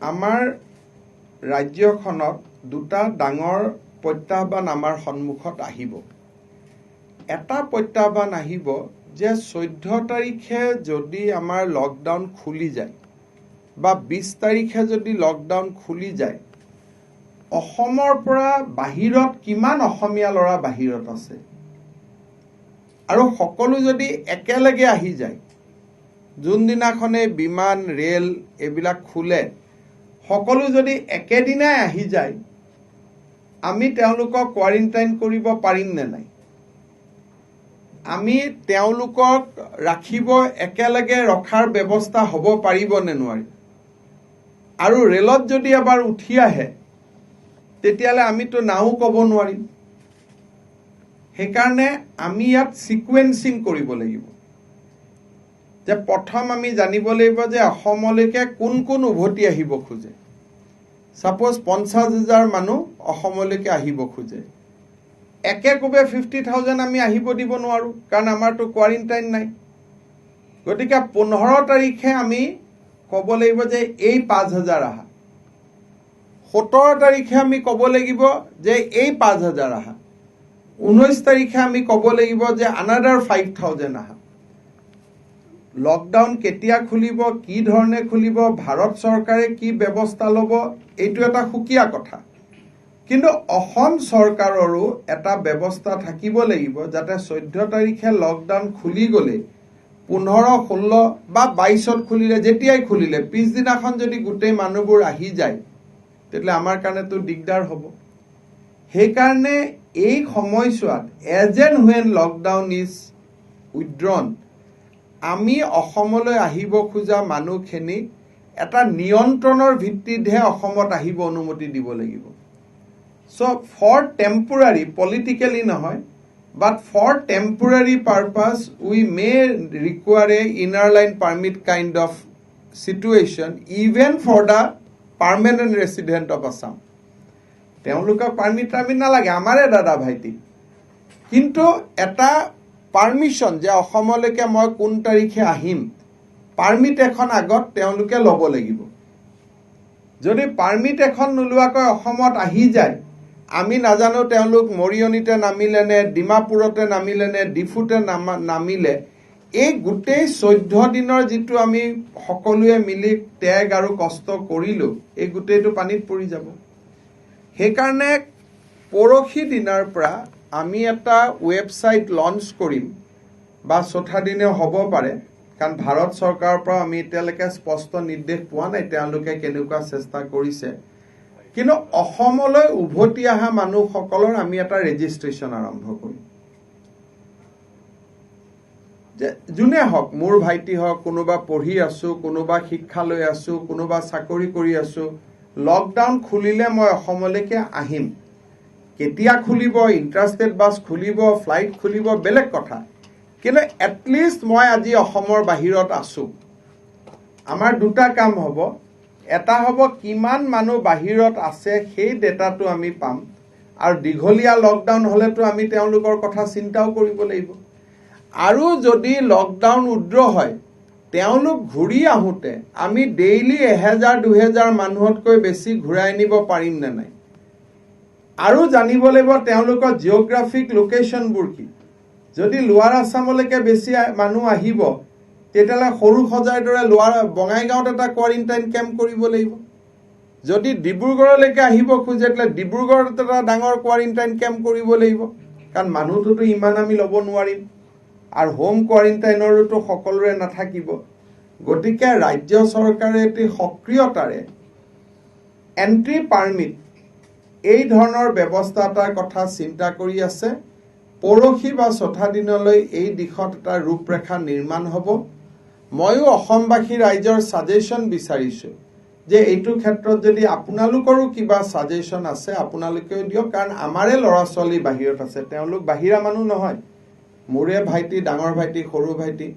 আমাৰ ৰাজ্যখনত দুটা ডাঙৰ প্ৰত্যাহ্বান আমাৰ সন্মুখত আহিব। এটা প্ৰত্যাহ্বান আহিব যে 14 তাৰিখে যদি আমাৰ লকডাউন খুলি যায় বা 20 তাৰিখে যদি লকডাউন খুলি যায়, অসমৰ পৰা বাহিৰত কিমান অসমীয়া ল'ৰা বাহিৰত আছে আৰু সকলো যদি একেলগে আহি যায়, যোনদিনাখনে বিমান, ৰেল এইবিলাক খোলে, সকলো যদি একেদিনাই আহি যায়, আমি তেওঁলোকক কোৱাৰেণ্টাইন কৰিব পাৰিম নে নাই? আমি তেওঁলোকক ৰাখিব, একেলগে ৰখাৰ ব্যৱস্থা হ'ব পাৰিব নে নোৱাৰি? আৰু ৰেলত যদি এবাৰ উঠি আহে, তেতিয়াহ'লে আমিতো নাও ক'ব নোৱাৰিম। সেইকাৰণে আমি ইয়াত ছিকুৱেঞ্চিং কৰিব লাগিব যে প্ৰথম আমি জানিব লাগিব যে অসমলৈকে কোন কোন উভতি আহিব খোজে। ছাপ'জ 50,000 মানুহ অসমলৈকে আহিব খোজে, একে কোবে 50,000 আমি আহিব দিব নোৱাৰোঁ, কাৰণ আমাৰতো কোৱাৰেণ্টাইন নাই। গতিকে 15 তাৰিখে আমি ক'ব লাগিব যে এই 5,000 আহা। 17 তাৰিখে আমি ক'ব লাগিব যে এই 5,000 আহা। 19 তাৰিখে আমি ক'ব লাগিব যে আনাডাৰ 5,000 আহা। লকডাউন কেতিয়া খুলিব, কি ধৰণে খুলিব, ভাৰত চৰকাৰে কি ব্যৱস্থা ল'ব, এইটো এটা সুকীয়া কথা। কিন্তু অসম চৰকাৰৰো এটা ব্যৱস্থা থাকিব লাগিব, যাতে 14 তাৰিখে লকডাউন খুলি গ'লেই 15, 16 বা 22ত খুলিলে, যেতিয়াই খুলিলে, পিছদিনাখন যদি গোটেই মানুহবোৰ আহি যায়, তেতিয়াহ'লে আমাৰ কাৰণেতো দিগদাৰ হ'ব। সেইকাৰণে এই সময়ছোৱাত as and when lockdown is withdrawn, আমি অসমলৈ আহিব খোজা মানুহখিনিক এটা নিয়ন্ত্ৰণৰ ভিত্তিতহে অসমত আহিব অনুমতি দিব লাগিব। চ' ফৰ টেম্পৰাৰী, পলিটিকেলি নহয়, but for temporary purpose we may require a inner line permit kind of situation even for the permanent resident of Assam. তেওঁলোকক পাৰ্মিট টাৰ্মিট নালাগে, আমাৰে দাদা ভাইটি। কিন্তু এটা পাৰ্মিশ্যন যে অসমলৈকে মই কোন তাৰিখে আহিম, পাৰ্মিট এখন আগত তেওঁলোকে ল'ব লাগিব। যদি পাৰ্মিট এখন নোলোৱাকৈ অসমত আহি যায়, আমি নাজানো তেওঁলোক মৰিয়নিতে নামিলে নে ডিমাপুৰতে নামিলে নে ডিফুতে নামিলে। এই গোটেই 14 দিনৰ যিটো আমি সকলোৱে মিলি ত্যাগ আৰু কষ্ট কৰিলোঁ, এই গোটেইটো পানীত পৰি যাব। সেইকাৰণে পৰহি দিনাৰ পৰা আমি এটা ৱেবছাইট লঞ্চ কৰিম বা চৌথা দিনেও হ'ব পাৰে, কাৰণ ভাৰত চৰকাৰৰ পৰা আমি এতিয়ালৈকে স্পষ্ট নিৰ্দেশ পোৱা নাই তেওঁলোকে কেনেকুৱা চেষ্টা কৰিছে। কিন্তু অসমলৈ উভতি অহা মানুহসকলৰ আমি এটা ৰেজিষ্ট্ৰেশ্যন আৰম্ভ কৰিম যে যোনে হওক, মোৰ ভাইটি হওক, কোনোবা পঢ়ি আছো, কোনোবা শিক্ষা লৈ আছো, কোনোবা চাকৰি কৰি আছো, লকডাউন খুলিলে মই অসমলৈকে আহিম। কেতিয়া খুলিব, ইণ্টাৰষ্টেট বাছ খুলিব, ফ্লাইট খুলিব, বেলেগ কথা। কিন্তু এটলিষ্ট মই আজি অসমৰ বাহিৰত আছো। আমাৰ দুটা কাম হ'ব। এটা হ'ব কিমান মানুহ বাহিৰত আছে, সেই ডেটাটো আমি পাম। আৰু দীঘলীয়া লকডাউন হ'লেতো আমি তেওঁলোকৰ কথা চিন্তাও কৰিব লাগিব। আৰু যদি লকডাউন উইথড্ৰ হয়, তেওঁলোক ঘূৰি আহোঁতে আমি ডেইলি 1000, 2000 মানুহতকৈ বেছি ঘূৰাই আনিব পাৰিম নে নাই। আৰু জানিব লাগিব তেওঁলোকৰ জিঅ'গ্ৰাফিক লোকেশ্যনবোৰ কি। যদি লোৱাৰ আছামলৈকে বেছি মানুহ আহিব, তেতিয়াহ'লে সৰু সজাইৰ দৰে লোৱাৰ বঙাইগাঁৱত এটা কোৱাৰেণ্টাইন কেম্প কৰিব লাগিব। যদি ডিব্ৰুগড়লৈকে আহিব খোজে, তেতিয়াহ'লে ডিব্ৰুগড়ত এটা ডাঙৰ কোৱাৰেণ্টাইন কেম্প কৰিব লাগিব, কাৰণ মানুহটোতো ইমান আমি ল'ব নোৱাৰিম আৰু হোম কোৱাৰেণ্টাইনৰোতো সকলোৰে নাথাকিব। গতিকে ৰাজ্য চৰকাৰে অতি সক্ৰিয়তাৰে এণ্ট্ৰি পাৰ্মিট এই ধৰণৰ ব্যৱস্থা এটাৰ কথা চিন্তা কৰি আছে। পৰহি বা চৌথা দিনলৈ এই দিশত এটা ৰূপৰেখা নিৰ্মাণ হ'ব। ময়ো অসমবাসী ৰাইজৰ ছাজেশ্যন বিচাৰিছোঁ যে এইটো ক্ষেত্ৰত যদি আপোনালোকৰো কিবা ছাজেশ্যন আছে, আপোনালোকেও দিয়ক। কাৰণ আমাৰে ল'ৰা ছোৱালী বাহিৰত আছে, তেওঁলোক বাহিৰা মানুহ নহয়, মোৰে ভাইটি, ডাঙৰ ভাইটি, সৰু ভাইটি।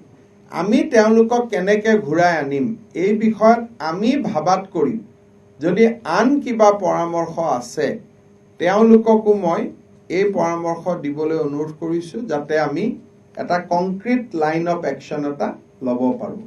আমি তেওঁলোকক কেনেকে ঘূৰাই আনিম, এই বিষয়ত আমি ভাবাত কৰি যদি আন কিবা পৰামৰ্শ আছে, তেওঁলোককো মই এই পৰামৰ্শ দিবলৈ অনুৰোধ কৰিছোঁ, যাতে আমি এটা কংক্ৰিট লাইন অফ একশ্যন এটা ল'ব পাৰোঁ।